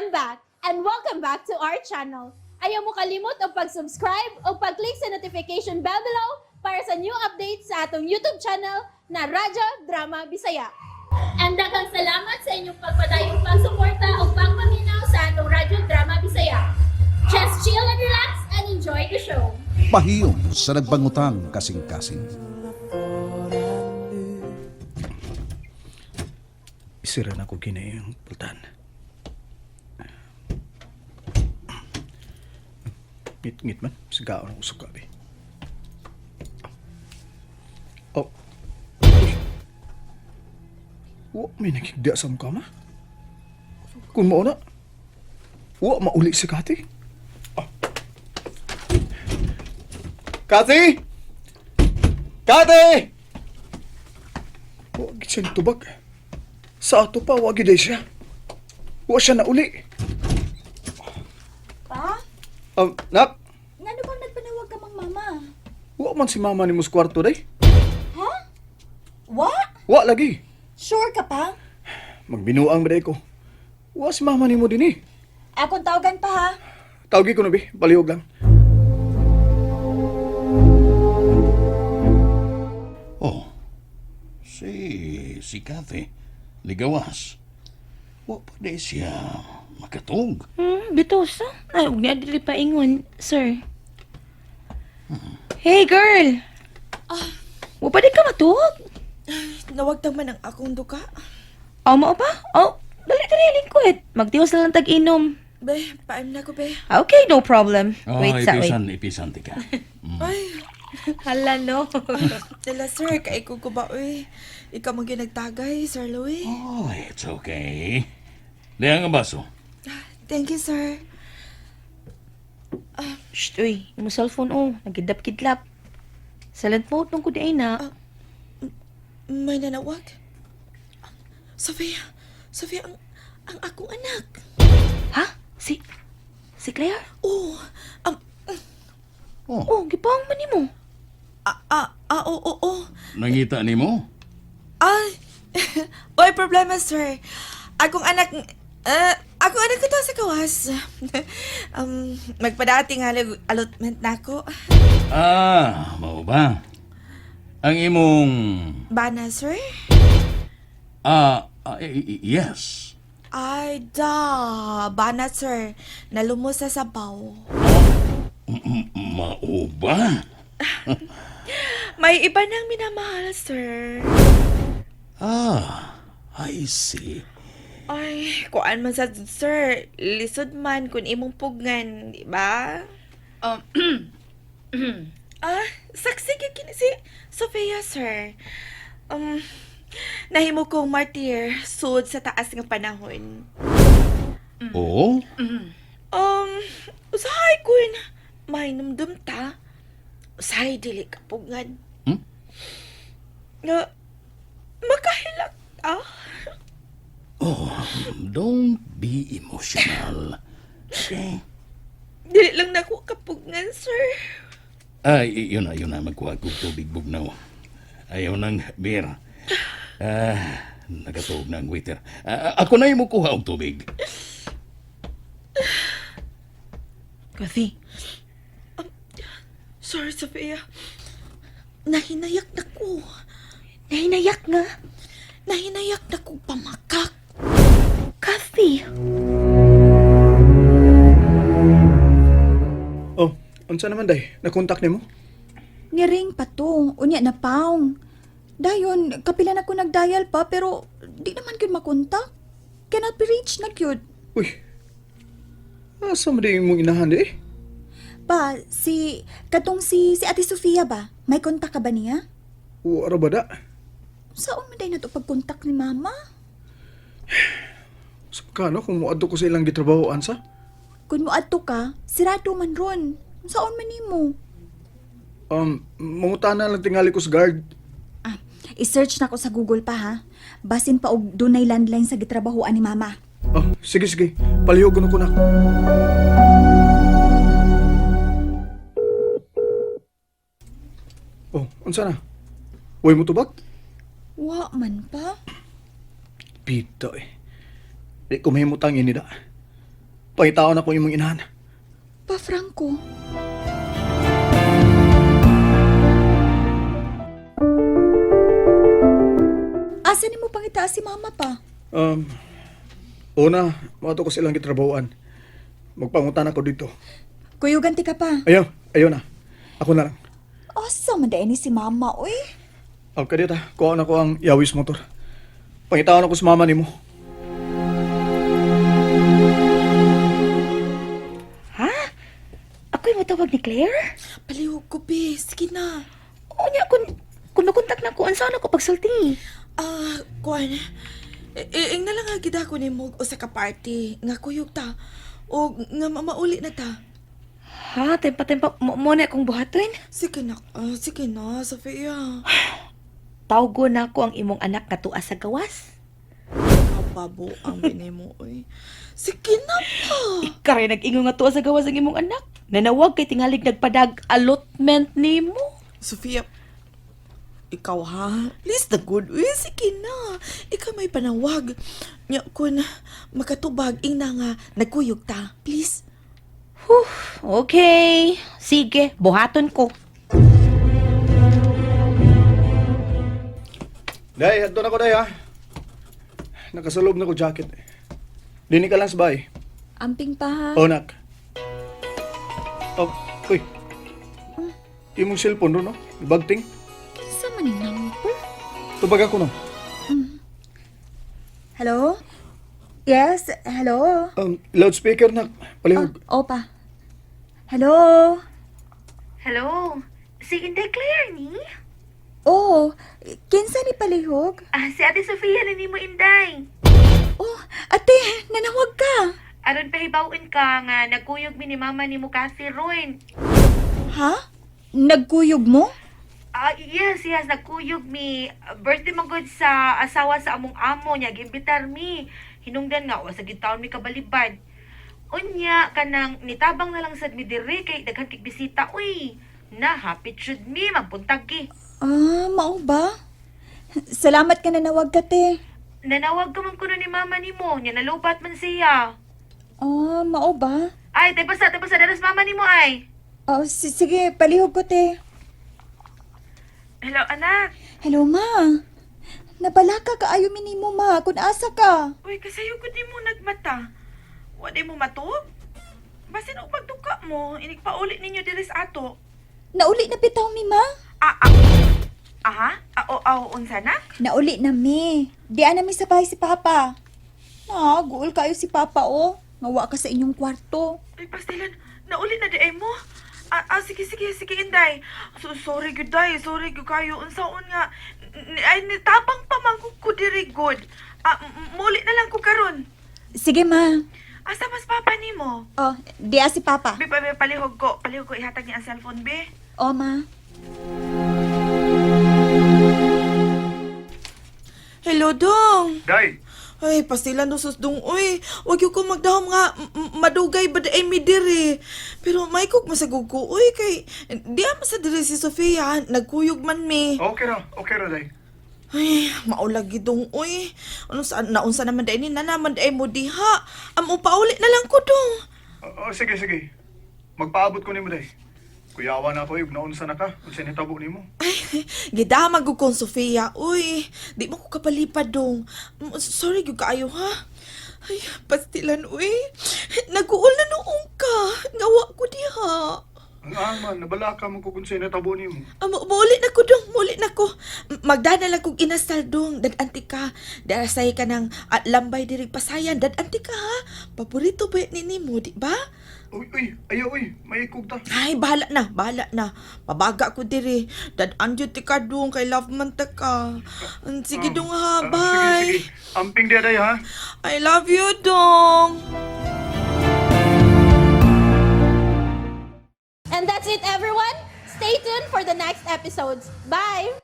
I'm back and welcome back to our channel. Ayaw mo kalimot og pag-subscribe o pag-click sa notification bell below para sa new updates sa atong YouTube channel na Radyo Drama Bisaya. And daghang salamat sa inyong pagpadayong pagsuporta o pagpaminaw sa atong Radyo Drama Bisaya. Just chill and relax and enjoy the show. Pahiyom sa nagbangutang kasing-kasing. Isira na ko gini ang pultan. Ngit-ngit man. Sigaon ang usok gabi. Oh. Uy. Wa may nakigda sa mukha ma. Kung mao na, wa mauli si Kati. Ah. Kati! Kati! Wa gid siya tubag. Sa ato pa, wa gid siya. Wa siya nauli. Pa? Nak, Ngano bang nagpanawag ka mang mama? wa man si mama ni sa kwarto day. Ha? Wa? Wa lagi. Sure ka pa? Magbinuang ba day ko? Wa si mama nimo din eh. Akong tawagan pa ha. Tawagi ko na bi, balihog lang. Oh, si Kathy, ligawas. Wa pa di siya makatug. Bitos, ah. Ay, huwag niya dili paingon, sir. Hey, girl! Ah. Wa pa di ka matuog? Nawagtang man ang akong duka. Aw, mao pa? Oh, dali dali lingkod. Magtiwas na lang tag-inom. Be, paim na ko, be. Ah, okay, no problem. Oh, Wait sa, wait. ipisan, ipisan ti ka. Ay, Hala, no. tila sir, kay ko ba, uy. Ikaw mong ginagtagay, Sir Louie. Oh, it's okay. Liang ang baso. Thank you, sir. Shh, uy. Yung cellphone, oh. Nagidlap-kidlap. Silent mode nung kundi ay na. May nanawag. Sophia, Sophia, ang akong anak. Ha? Si Claire? Oh, Oh, Oh, gipang man nimo. ah, ah, ah, oo, oo, oo. nangita nimo? Ay, oy, problema, sir. Akong anak, akong anak ko to sa kawas. Magpadati nga allotment na ako. Ah, mao ba? Ang imong Bana, sir? Yes. Ay, da. Bana, sir. Nalumos sa sabaw. Mao ba? May iba nang minamahal, sir. Ah, I see. Ay, kuan man sa sir. Lisod man kung imong pugnan, di ba? Ah, saksi gyud kini si Sofia, sir. Nahimo kong martyr sud sa taas nga panahon. Oh? Usahay kun may numdum ta. Usahay dili ka pugnan. Hmm? Nga makahilak ta. Oh, don't be emotional. Okay? Dili lang nako kapugnan, sir. Ay, yun na, magkuha kong tubig bugnaw. Ayaw ng beer. Ah, nakatuog na ang waiter. Ah, ako na yung mukuha og tubig. Kathy, Sorry, Sophia. Nahinayak na ko. nahinayak nga. Nahinayak na ko pamakak. Kathy! Oh, unsa naman day? Nakontak nimo? Niring pa to. Unya na paong. Dayon, kapila na ko nagdial pa pero di naman gyud makontak. Cannot be reached na gyud. Uy. Asa man di imong inahan di eh? Pa, si katong si Ate Sofia ba? May kontak ka ba niya? Wa ra ba da? Saan man day na to pagkontak ni mama? Sa kano kung moadto ko sa ilang gitrabahoan sa? Kung moadto ka, sirado man ron. Saan man nimo? Mangutana lang tingali ko sa guard. Ah, i-search na ko sa Google pa ha. Basin pa og dunay landline sa gitrabahoan ni mama. Oh, sige sige. Palihog ko na. Oh, unsa na? Uy mo tubag? Wa man pa. Pito eh. Di ko mahimutang ini da. Pangitaon ako imong inahan. Pa Franco. Asa nimo pangitaa si mama pa? Una, moadto ko silang gitrabahoan. Magpangutan ako dito. Kuyugan ti ka pa. Ayaw, ayaw na. Ako na lang. Asa man ni si mama, uy? Aw, kadita, kuha na ko ang yawis motor. Pangitaon ako sa mama nimo. Ha? Ako'y matawag ni Claire? Palihog ko, be. Sige na. Unya, kung makontak na ko, ansa na ko pagsulti? Ah, kuan. Ing na lang nga gid ako nimo og usa ka party nga kuyog ta. O nga mamauli na ta. Ha? Tempa-tempa, mo na akong buhaton? Sige na, ah, sige na, Sofia. Tawgo na ko ang imong anak nga tuwa sa gawas. Kapabo ang binimo, oy. Sige na pa. Ikaray nag-ingon nga tuwa sa gawas ang imong anak. Nanawag kay tingalig nagpadag allotment nimo. Sofia, ikaw ha? Please the good. Uy, sige na. Ikaw may panawag. Nya kun makatubag ing na nga nagkuyog ta. Please. Whew, okay. Sige, buhaton ko. Day, adto na ko day ha. Nakasalob na ko jacket. Dini ka lang sa bahay. Amping pa ha. Oh, nak. Oh, uy. Imong cellphone ro, no? Bagting. Kinsa man ni number? Tubag ako, no? Hello? Yes, hello? Loudspeaker na. Palihog. Oh, opa. Hello? Hello? Si Inday Claire ni? Oh, kinsa ni palihog? Ah, si Ate Sofia na nimo Inday. Oh, ate, nanawag ka. Aron pahibawin ka nga nagkuyog mi ni mama nimo Kathy Roin. Ha? Nagkuyog mo? Ah, yes, yes, nagkuyog mi. Birthday man gud sa asawa sa among amo niya giimbitar mi. Hinungdan nga wa sa gid taon mi kabalibad. Unya kanang nitabang na lang sad mi diri kay daghan kig bisita uy. Na happy jud mi magbuntag gi. Ah, mao ba? Salamat ka nanawag ka, te. Nanawag ka man kuno ni mama nimo, nya nalubat man siya. Ah, mao ba? Ay, tay basta, tay basta daras mama nimo ay. Oh, sige, palihog ko, te. Hello, anak. Hello, ma. Nabalaka ka ayo minimo, ma. Kung asa ka. Uy, kasayo ko di mo nagmata. Wa di mo matuog? Basin og pagduka mo, inigpauli ninyo diri sa ato. Nauli na bitaw mi, ma. Ah, ah. Aha? Ah, o, ah, unsa na? Nauli na mi. Di na mi sa bahay si Papa. Na, guol kayo si Papa, oh. Ngawa ka sa inyong kwarto. Uy, pastilan, nauli na di ay mo. Ah, ah, sige, sige, sige, Inday. So, sorry, good day. Sorry, good kayo. Unsaon nga. Ay, nitabang pa man ko ko diri, good. Ah, muli na lang ko karon. Sige, ma. Asa mas papa nimo? Oh, di si Papa. Bi, pa, bi, palihog ko. Palihog ko, ihatag niya ang cellphone, bi. Oh, ma. Hello, dong. Day! Ay, pastilan do sus dong, uy. Wag yung ko magdahom nga, madugay ba di ay mi diri. Pero may kog masagog ko, uy, kay, di ama sa diri si Sofia, nagkuyog man mi. Okay ra, Day. Ay, maulag gidong, uy. Ano sa, naunsa naman di ni, nanaman di ay mo diha. Amo, pauli na lang ko dong. Oh, sige, sige. Magpaabot ko nimo, Day. Kuyawa na ako, ug naunsa na ka. Unsa nitabo nimo? Ay, gidamag ko kong Sofia, uy. Di mo ko kapalipad dong. Sorry, gyud kaayo, ha? Ay, pastilan, uy. Nag-uul na noong ka. Ngawa ko diha. Ang man, nabala ka mo kung unsa nitabo nimo. Amo, muli na ko dong, muli na ko. Magdana lang kog inasal dong, dadanti ka. Darasay ka ng lambay diri pasayan, dadanti ka ha. Paborito ba ni nimo, di ba? Uy, uy, ayaw, uy, may ikog ta. Ay, bahala na, bahala na. Pabaga ko diri. Dadan jud ti ka dong, kay love man ta ka. Sige dong ha, bye. Sige, sige. Amping di, Day, ha? I love you dong. And that's it, everyone. Stay tuned for the next episodes. Bye!